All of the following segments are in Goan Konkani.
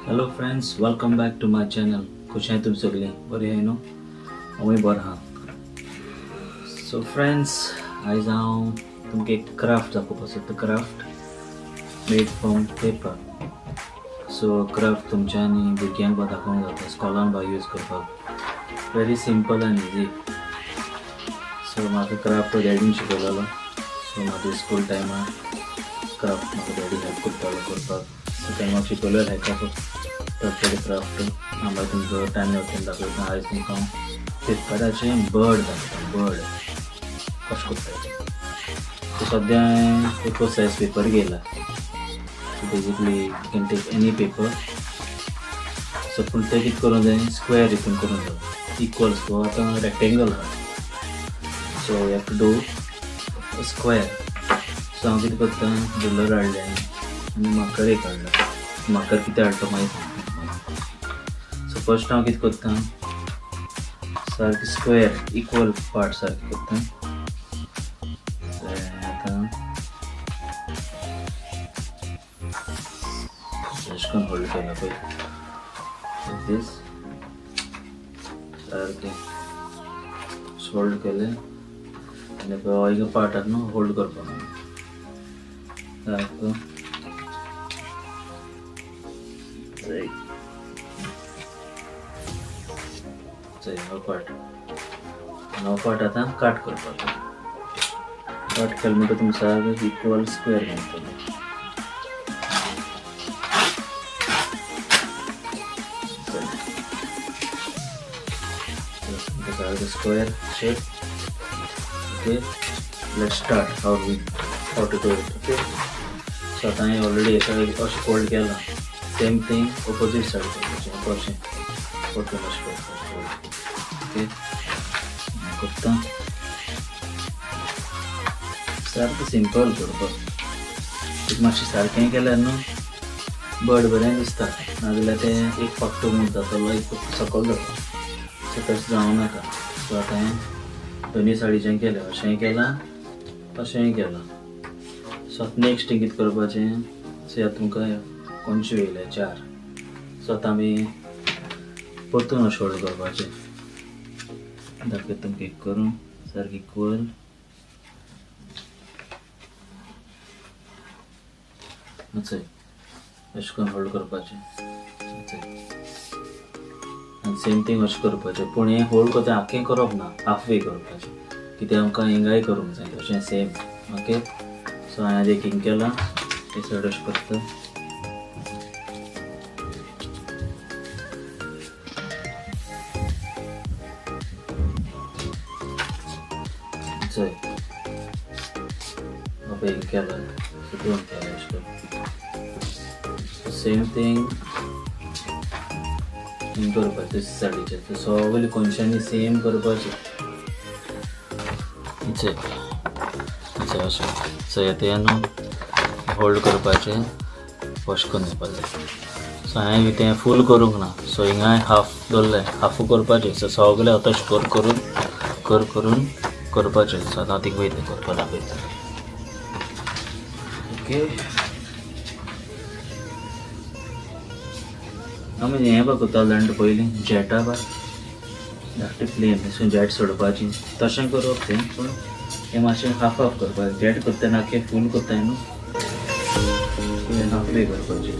Hello friends, welcome back to my channel. कशें तुमी सगळीं बरें आहाय न्हू? हांवूय बरो आहा. सो फ्रेंड्स, आयज हांव तुमकां एक क्राफ्ट दाखोवपाक सोदता. Craft made from paper. So craft तुमच्यांनी भुरग्यांक बा दाखोवंक जाता, स्कॉलान बा यूज करपाक. Very simple and easy. So म्हाका क्राफ्ट डॅडीन शिकयलेलो. सो म्हाजे स्कूल टायमार क्राफ्ट म्हाका डॅडी हेल्प करतालो करपाक. सो तेणें म्हाका शिकयलें हेका थोडे क्राफ्ट. हांव मागीर तुमकां टायम मेळटा तेन्ना दाखयता. आयज तुमकां हांव पेपराचें बर्ड दाखयता. बर्ड कशें करता तें. सो सद्या हांवें ए फोर सायज पेपर घेयला. So basically you can take any paper. So पूण तें कितें करूंक जाय, स्क्वेर हितून करूंक जाय, इक्वल. सो आतां रेक्टेंगल आहा, so you have to do square. So हांव कितें करता, रुलर हाडलें आनी मार्कर एक हाडलो. मार्कर कितें हाडटा मागीर सांगता. सो फर्स्ट हांव कितें करता, सारकें स्क्वेर इक्वल पार्ट सारकें करता. आतां अशें करून होल्ड केला पळय, दीस सारकें होल्ड केलें आनी पळय एका पार्टाक न्हू होल्ड करपाक सारको. चोय हो पार्ट, हो पार्ट आतां काट करपाचो. काट केलें म्हणटकीर तुमकां सारकें इक्वल स्क्वेर मेळटलें. सारकें square shape. Okay, let's start how to do it. Okay, so आतां हांवें ऑलरेडी हेका अशें फोल्ड केलां. सेम थिंग ओपोजीट सायड करपाचें. अशें परतून अशें करपाचें फोल्ड. ओके, करता सारकें सिंपल करपाक. एक मातशें सारकें केल्यार न्हू बर्ड बरें दिसता, नाजाल्यार तें एक पाकटो वयर जातलो, एक पाकटो सकयल जाता. सो तशें जावं नाका. सो आतां हांवें दोनूय सायडीचें केलें, अशेंय केलां, तशेंय केलां. सो आतां नेक्स्ट कितें करपाचें, सो आतां तुमकां कोनशे येयले चार. सो आतां आमी परतून अशें होल्ड करपाचें. दाखयता तुमकां एक करून सारकें इक्वल. चोय अशें करून होल्ड करपाचें. आनी सेम थींग अशें करपाचें, पूण हें होल्ड करता आख्खें करप ना, हाफ वे करपाचें, कित्याक आमकां हिंगाय करूंक जाय तशें सेम. ओके, सो हांवें एक हिंग केलां, हे सायड अशें करता. चोय पळय हिंग केलां, सो दोन केलां अशें करून. सेम थींग हिंग करपाचें दुसरे सायडीचें. सगळें कोनशांनी सेम करपाचें. चोय चोय अशें. चोय आतां हें न्हू होल्ड करपाचें, अशें करून घेवपाक जाय. सो हांवें तें फूल करूंक ना, सो हिंगाय हाफ दवरलें, हाफू करपाचें. सो सगळें आतां अशें कर करून कर करून करपाचें. सो आतां हांव थिंगा वयता करपाक दाखयता. ओके, आमी हें बा करता जाणा, पयलीं जेटा बा धाकटी प्लेन अशें जेट सोडपाची तशें करप तें, पूण हें मातशें हाफ हाफ करपाक. जेट करतना आख्खें फूल करताय न्हू, हें हाफ वे करपाचें.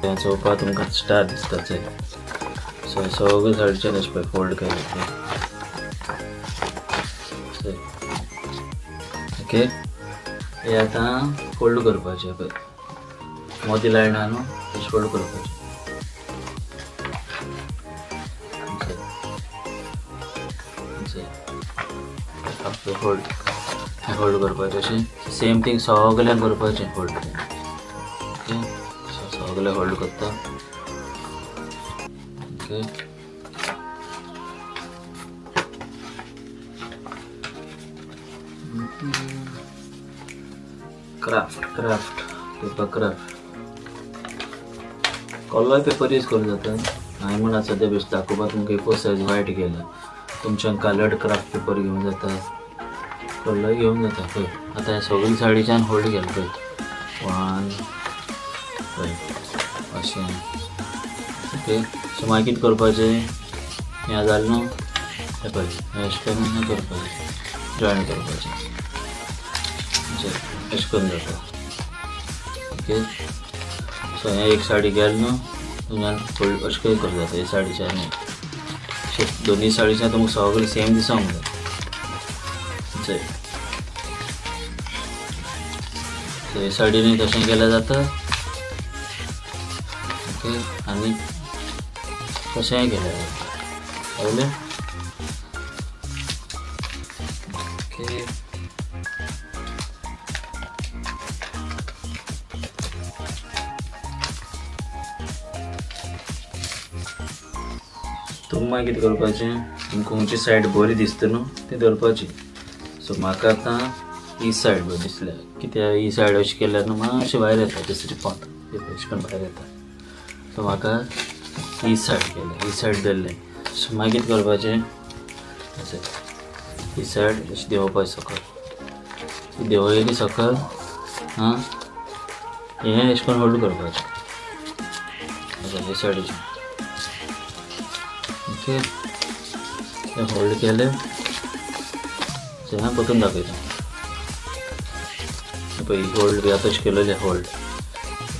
तें चोवपाक तुमकां स्टार दिसता चोय. सो सगळे सायडीच्यान अशें पळय फोल्ड केलें तें. चोय, ओके, हें आतां फोल्ड करपाचें. पळय मदीं लायन आहा न्हू, तशें फोल्ड करपाचें. चोय फोल्ड होल्ड करपाचें अशें. सेम थींग सगल्यांक करपाचें होल्ड. ओके, सो सगळें होल्ड करता. Okay, craft craft paper craft colour paper use करूं जाता. हांवें म्हणून सद्या बेश्ट दाखोवपाक तुमकां ए फोर सायज वायट केला. तुमच्यान कलर्ड क्राफ्ट पेपर घेवंक जाता, कलर घेवंक जाता. पळय आतां हें सगळें सायडीच्यान होल्ड केलें पळय, वन पळय अशें. ओके, सो मागीर कितें करपाचें, हें जालें न्हू, हें पळय हें अशें करून हें करपाचें, जॉयन करपाचें अशें करून जाता. ओके, सो हें एक सायडी गेलें न्हू, तुमच्यान होल्ड अशें करून करूं जाता. हे सायडीच्यान अशें दोनूय सायडीच्यान तुमकां सगळें सेम दिसोंक जाय. सो हे सायडीनूय तशें केल्यार जाता. ओके, आनी तशेंय केल्यार जाता. कळ्ळें? ओके, तुमकां मागीर कितें करपाचें, तुमकां खंयची सायड बरी दिसता न्हू ती धरपाची. सो म्हाका आतां ही सायड बरी दिसल्या, कित्याक ही सायड अशें केल्यार न्हू मातशें भायर येता, दुसरी पोंत अशें करून भायर येता. सो म्हाका ही सायड केल्या, ही सायड धरलें. सो मागीर कितें करपाचें, अशें ही सायड अशें देंवोवपाचें सकयल, देंवयली सकयल. आं, हें अशें करून होल्ड करपाचें अशें हे सायडीचें. ओके, हें होल्ड केलें. सो हें परतून दाखयता. पळय होल्ड बी आतां अशें केलेलें होल्ड.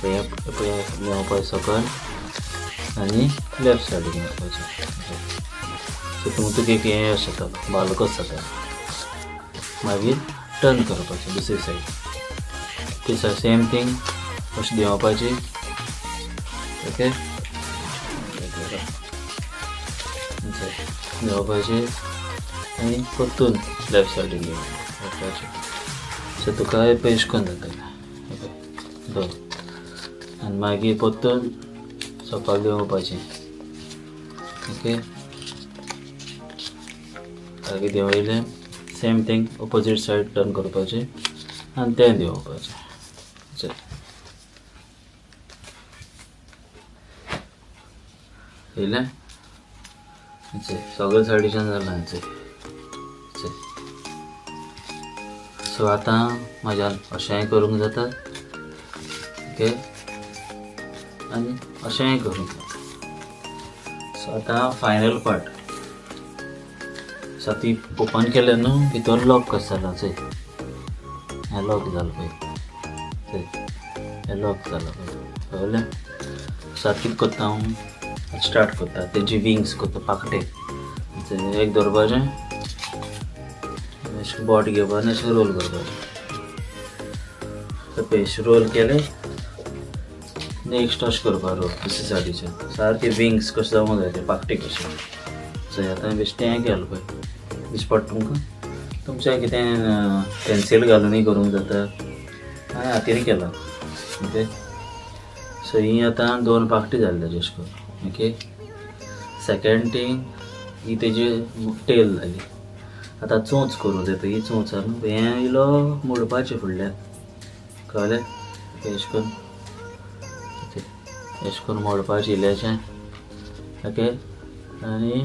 पळय पळय देंवोवपाचें सकयल आनी लेफ्ट सायडीन वचपाचें. सो तुमकां तुका एक हें अशें जाता, बालकच जाता. मागीर टर्न करपाचें दुसरी सायड, ती सेम थींग अशें देंवोवपाची. ओके, देंवोवपाची आनी परतून लेफ्ट सायडीन देंवोवपाचें. सो तुका पळय अशें करून जातलें दोन, आनी मागीर परतून सकयल देंवोवपाचें. ओके, मागीर देंवयलें, same thing opposite side turn करपाचें आनी तें देंवोवपाचें. चल येयलें, सगळें सायडीच्यान जालां. सो आतां म्हाज्यान अशेंय करूंक जाता. ओके, आनी अशेंय करूंक जाता. सो आतां फायनल पार्ट. सो ती ओपन केलें न्हू, भितर लॉक कसो जाला चोय, हें लॉक जालां पळय, चोय हें लॉक जालां पळय, कळ्ळें? सो आतां कितें करता हांव, स्टार्ट करता तेजी विंग्स करता, पाकटे एक धरपाचें, अशें बोट घेवपा आनी अशें रोल करपाचें. पळय अशें रोल केलें, नेक्स्ट अशें करपा रोल दुसरे सायडीच्यान, सारके विंग्स कशें जावंक जाय ते पाकटे कशें. सो आतां बेश्टें हें केलें पळय, दिश्टी पडटा तुमकां. तुमचें कितें पेन्सील घालूनय करूंक जाता, हांवें हातीन केलां. ओके, सो ही आतां दोन पाकटी जाली तेजी अशें करून. ओके, सेकेंड थींग ही तेजी टेल जाली. आतां चोंच करूं जाय पळय, ही चोंच आहा न्हू, हें इलो मोडपाचें फुडल्यान, कळ्ळें? ओके, अशें करून, ओके अशें करून मोडपाचें इल्लेशें. ओके, आनी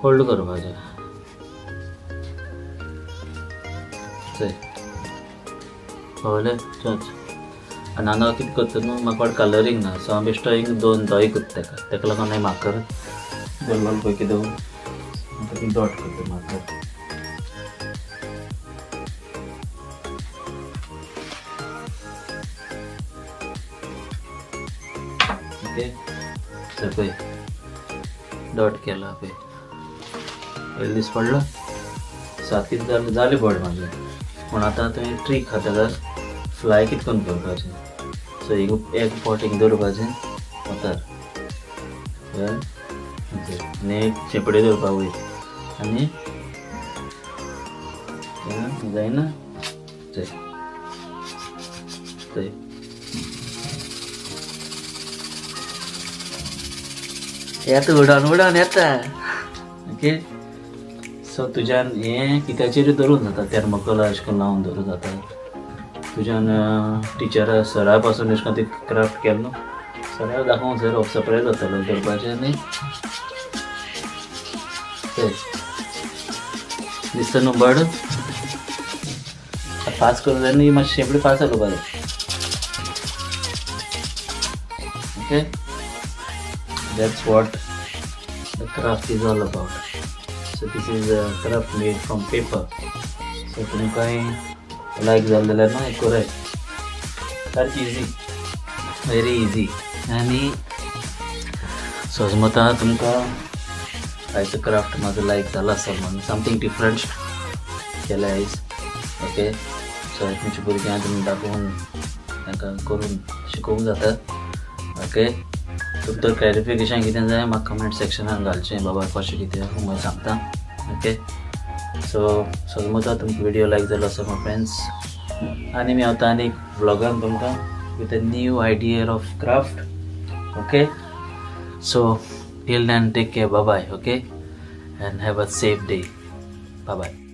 होल्ड करपाचें. चोय कळ्ळें? चोंच. आनी हांगा कितें करता न्हू, म्हाका वाट कलरींग ना, सो हांव बेश्टो एक दोन दोय करता तेका, तेका लागून हांवें माकर दवरलो पळय, कितें आतां डॉट करता माकर. ओके, पळय डॉट केला पळय, पयलीं दीस पडलो. सो आतां कितें जालें, जालें बर्ड म्हाजें. पूण आतां तुवें ट्रीक आहा तेका फ्लाय कितें करून करपाचें. सो एक पोट हिंग दवरपाचें वतार, आनी एक शेंपडी दवरपा वयर, आनी जायना चोय चोय येता, उडोन उडोन येता. ओके, सो सो तुज्यान हें कित्याचेरूय धरूंक जाता, थर्मोकोल अशें करून लावन धरूंक जाता. तुज्यान टिचरा सरा पासून अशें करून ते क्राफ्ट केलो न्हू, सराक दाखोवंक सर सरप्रायज जातलो करपाचें. आनी ते दिसता न्हू बर्ड फास्ट करूं जाय न्हू, मातशी शेंपडी फास्ट जालो जाय. Okay, that's what the craft is all about. So this is a craft made from paper. So तुमकां लायक जालें जाल्यार न्हू हें कराय, सारकी इजी, वेरी इजी. आनी सजमता तुमकां आयचो क्राफ्ट म्हाजो लायक जाला आसत म्हणून. समथींग डिफरंट केलें आयज. ओके, सो तुमच्या भुरग्यांक तुमी दाखोवन तांकां करून शिकोवंक जाता. ओके, तुमकां क्लॅरिफिकेशन कितें जाय, म्हाका कमेंट सेक्शनान घालचें, बाबा कशें कितें, हांव मागीर सांगता. ओके, सो सजमता तुमकां व्हिडियो लायक जालो आसा my friends. आनी मेवता आनी एक व्लॉगान तुमकां with a new idea of craft. Okay, so till then, take care, bye bye. Okay, and have a safe day. Bye bye.